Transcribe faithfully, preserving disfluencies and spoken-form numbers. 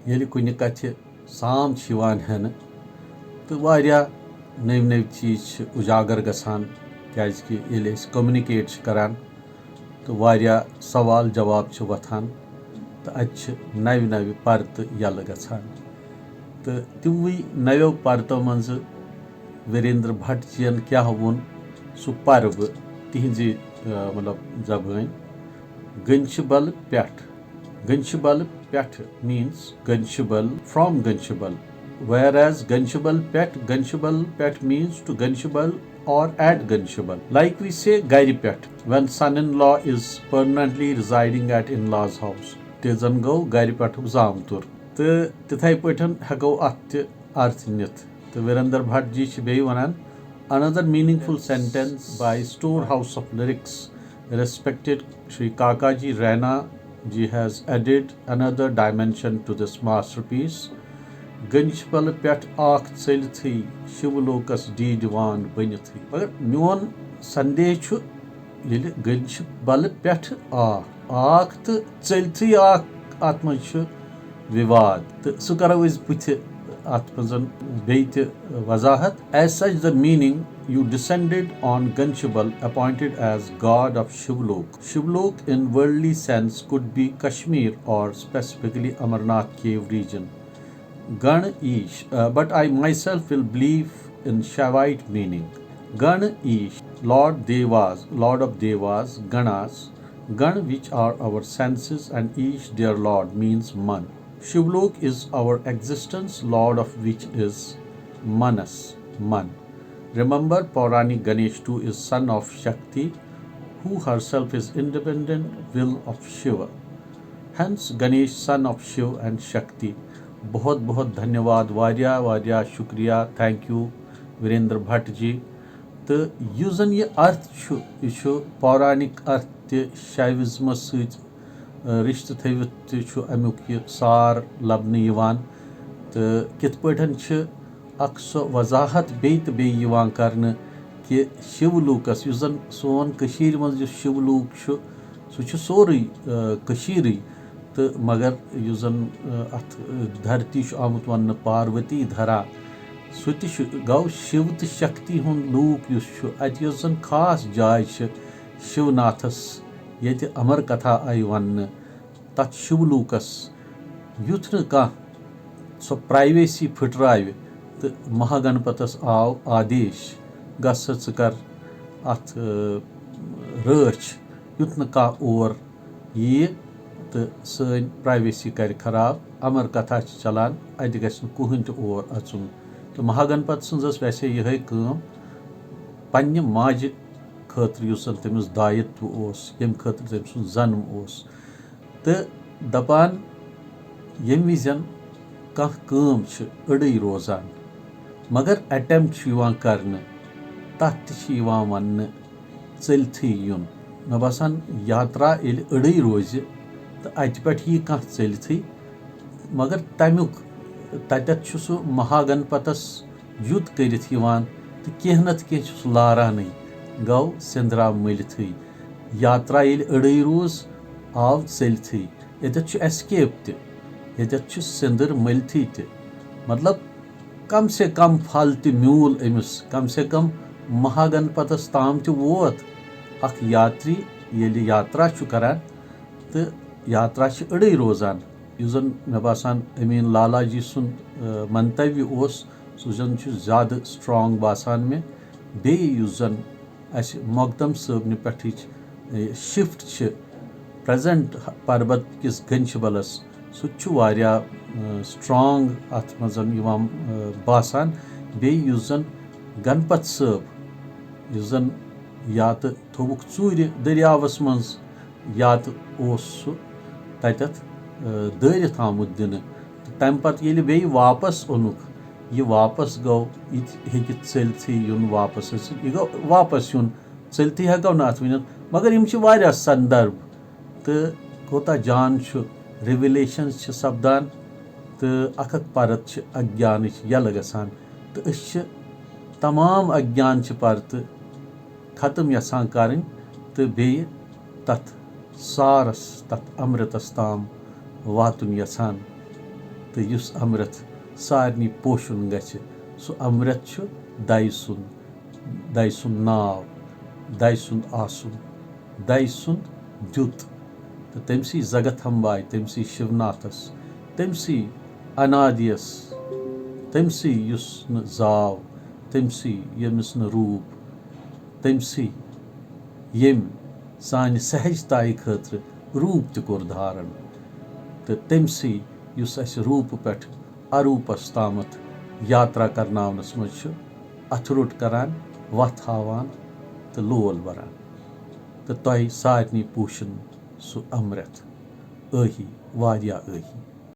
ییٚلہِ کُنہِ کتھِ سام چھِ یِوان ہٮ۪نہٕ، تہٕ واریاہ نٔوۍ نٔوۍ چیٖز چھِ اُجاگر گژھان، کیازِ کہِ ییٚلہِ أسۍ کومنِکیٹ چھِ کران، تہٕ واریاہ سوال جواب چھِ وۄتھان، تہٕ اَتہِ چھِ نَوِ نَوِ پرتہٕ یَلہٕ گژھان۔ تہٕ تِموٕے نَویو پرتو منٛزٕ ویریندر بھٹ جی ین کیٛاہ ووٚن، سُہ پرٕ بہٕ تِہنٛزِ، آ، مطلب، زبٲنۍ۔ گنچھِ بل پٮ۪ٹھ۔ گنچھِ بل پٮ۪ٹھ means گنچھِ bill from گنچھِ bill, whereas گنچھِ بل پٮ۪ٹھ، گنچھِ بل پٮ۪ٹھ means to گنچھِ bill or at گنچھِ bill. Like we say گرِ پٮ۪ٹھ when son-in-law is permanently residing at in-laws house۔ تہِ زن گوٚو گرِ پٮ۪ٹھُک زامتُر۔ تہٕ تِتھے پٲٹھۍ ہٮ۪کو اتھ تہِ ارتھ نِتھ۔ تہٕ ویریندر بھٹ جی چھِ بیٚیہِ ونان، another meaningful sentence by storehouse of lyrics, respected Shri Kakaji Raina ji has added another dimension to this masterpiece۔ گنچھِ بلہٕ پٮ۪ٹھ آکھ ژٔلتھٕے، شِو لوکس ڈی ڈِوان بٔنِتھٕے۔ مگر میون سندیش چھُ، ییٚلہِ گنچھِ بلہٕ پٮ۪ٹھ آکھ، آکھ تہٕ ژٔلتھٕے آکھ، اتھ منٛز چھُ وِواد، تہٕ سُہ کرو أسۍ بٕتھِ اتھ منٛز بیٚیہِ تہِ وضاحت۔ As such, the meaning you descended on Ganchibal, appointed as god of Shivlok. Shivlok in worldly sense could be Kashmir or specifically Amarnath cave region. Gan Ish, uh, but I myself will believe in Shaivite meaning. Gan Ish, Lord Devas, Lord of Devas, Ganas, Gan, which are our senses, and Ish, their Lord, means man. Shivlok is our existence, Lord of which is Manas, man. Remember, Pauranik Ganesh too is son of Shakti, who herself is independent will of Shiva. Hence, Ganesh, son of Shiv and Shakti. بہت بہت دھنیواد، واریاہ واریاہ شکریہ، thank you Virender Bhat جی۔ تہٕ یُس زن یہِ ارتھ چھُ، یہِ چھُ پورانِک ارتھ تہِ، شیوزمس سۭتۍ، آ، رشتہٕ تھٲوِتھ تہِ چھُ امیُک یہِ سار لبنہٕ یِوان۔ تہٕ کِتھ پٲٹھۍ چھِ اکھ سۄ وضاحت بیٚیہِ تہٕ بیٚیہِ یِوان کرنہٕ کہِ شِو لوٗکس، یُس زن سون کٔشیٖرِ منٛز یُس شِو لوٗک چھُ، سُہ چھُ سورُے، آ، کٔشیٖرٕے۔ تہٕ مگر یُس زن، آ، اتھ، آ، دھرتی چھُ آمُت وننہٕ پاروتی دھرا، سُہ تہِ چھُ، گوٚو شِو تہٕ شکتی ہُنٛد لوٗک یُس چھُ، اتہِ یۄس زن خاص جاے چھِ شِو ناتھس، ییٚتہِ امر کتھا آیہِ وننہٕ، تتھ شِو لوٗکس، یُتھ نہٕ کانٛہہ سۄ پرایویسی پھٕٹراوِ۔ تہٕ مہاگنپتس آو آدیش، گژھ ژٕ کر اتھ، آ، رٲچھ، یُتھ نہٕ کانٛہہ اور یِیہِ تہٕ سٲنۍ پرایویسی کرِ خراب۔ امر کتھا چھِ چلان، اتہِ گژھِ نہٕ کٕہٕنۍ تہِ اور اژُن۔ تہٕ مہاگنپت سٕنٛز ٲس ویسے یِہے کٲم، پننہِ ماجہِ خٲطرٕ یُس زن تٔمِس دایتو اوس، ییٚمہِ خٲطرٕ تٔمۍ سُنٛد زنم اوس۔ تہٕ دپان، ییٚمہِ وِزٮ۪ن کانٛہہ کٲم چھِ أڑٕے روزان، مگر اٹیمپٹ چھُ یِوان کرنہٕ، تتھ تہِ چھِ یِوان وننہٕ ژٔلتھٕے یُن۔ مےٚ باسان، یاترا ییٚلہِ أڑٕے روزِ تہٕ اتہِ پٮ۪ٹھ یی کانٛہہ ژٔلتھٕے، مگر تمیُک، تتٮ۪تھ چھُ سُہ مہاگنپتس یُت کٔرِتھ یِوان تہٕ کینٛہہ نتہٕ کینٛہہ چھُ سُہ لارانٕے، گوٚو سِندرا مٔلِتھٕے۔ یاترا ییٚلہِ أڑٕے روٗز، آو ژٔلتھٕے۔ ییٚتٮ۪تھ چھُ ایسکیپ تہِ، ییٚتٮ۪تھ چھُ سِندٕر مٔلتھٕے تہِ۔ مطلب، کم سے کم پھل تہِ میوٗل أمِس، کم سے کم مہاگنپتس تام تہِ ووت۔ اکھ یاتری ییٚلہِ یاترا چھُ کران تہٕ یاترا چھِ أڑٕے روزان، یُس زن مےٚ باسان امین لالا جی سُنٛد، آ، منتویہ اوس، سُہ زن چھُ زیادٕ سٹرانگ باسان مےٚ۔ بیٚیہِ یُس زن اسہِ مۄقدم صٲبنہِ پٮ۪ٹھٕچ، آ، شفٹ چھِ پریزنٹ پربت کِس گنچبلس، سُہ تہِ چھُ واریاہ، آ، سٹرانگ اتھ منٛز یِوان، آ، باسان۔ بیٚیہِ یُس زن گنپت صٲب، یُس زن یا تہٕ تھوٚوُکھ ژوٗرِ دٔریاوس منٛز، یا تہٕ اوس سُہ تتٮ۪تھ، آ، دٲرِتھ آمُت دِنہٕ۔ تہٕ تمہِ پتہٕ ییٚلہِ بیٚیہِ واپس اوٚنُکھ، یہِ واپس گوٚو، یہِ تہِ ہیٚکہِ ژٔلتھٕے یُن واپس ٲسِتھ، یہِ گوٚو واپس یُن، ژٔلتھٕے ہٮ۪کو نہٕ اتھ ؤنِتھ۔ مگر یِم چھِ واریاہ سندرب تہٕ کوتاہ جان چھُ، ریویلیشنز چھِ سپدان تہٕ اکھ اکھ پرت چھِ اگیانٕچ یلہٕ گژھان۔ تہٕ أسۍ چھِ تمام اگیان چہِ پرتہٕ ختم یژھان کرٕنۍ تہٕ بیٚیہِ تتھ سارس، تتھ امرتس تام واتُن یژھان۔ تہٕ یُس امرت سارنٕے پوشُن گژھِ، سُہ امرت چھُ دَیہِ سُنٛد، دَیہِ سُنٛد ناو، دَیہِ سُنٛد آسُن، دَیہِ سُنٛد دیُت۔ تہٕ تٔمۍ سٕے زگتھمبایہِ، تٔمۍ سٕے شِوناتھس، تٔمۍ سٕے انادیس، تٔمۍ سٕے یُس نہٕ زاو، تٔمۍ سٕے ییٚمِس نہٕ روٗپ، تٔمۍ سٕے ییٚمۍ سانہِ سہجتایہِ خٲطرٕ روٗپ تہِ کوٚر دھارن، تہٕ تٔمۍ سٕے یُس اَسہِ روٗپہٕ پٮ۪ٹھ اروٗپس تامَتھ یاترا کرناونس منٛز چھُ اَتھٕ روٚٹ کران، وَتھ ہاوان تہٕ لول بران۔ تہٕ تۄہہِ سارنٕے پوٗشِن سُہ امرت۔ ٲہی، واریاہ ٲہی۔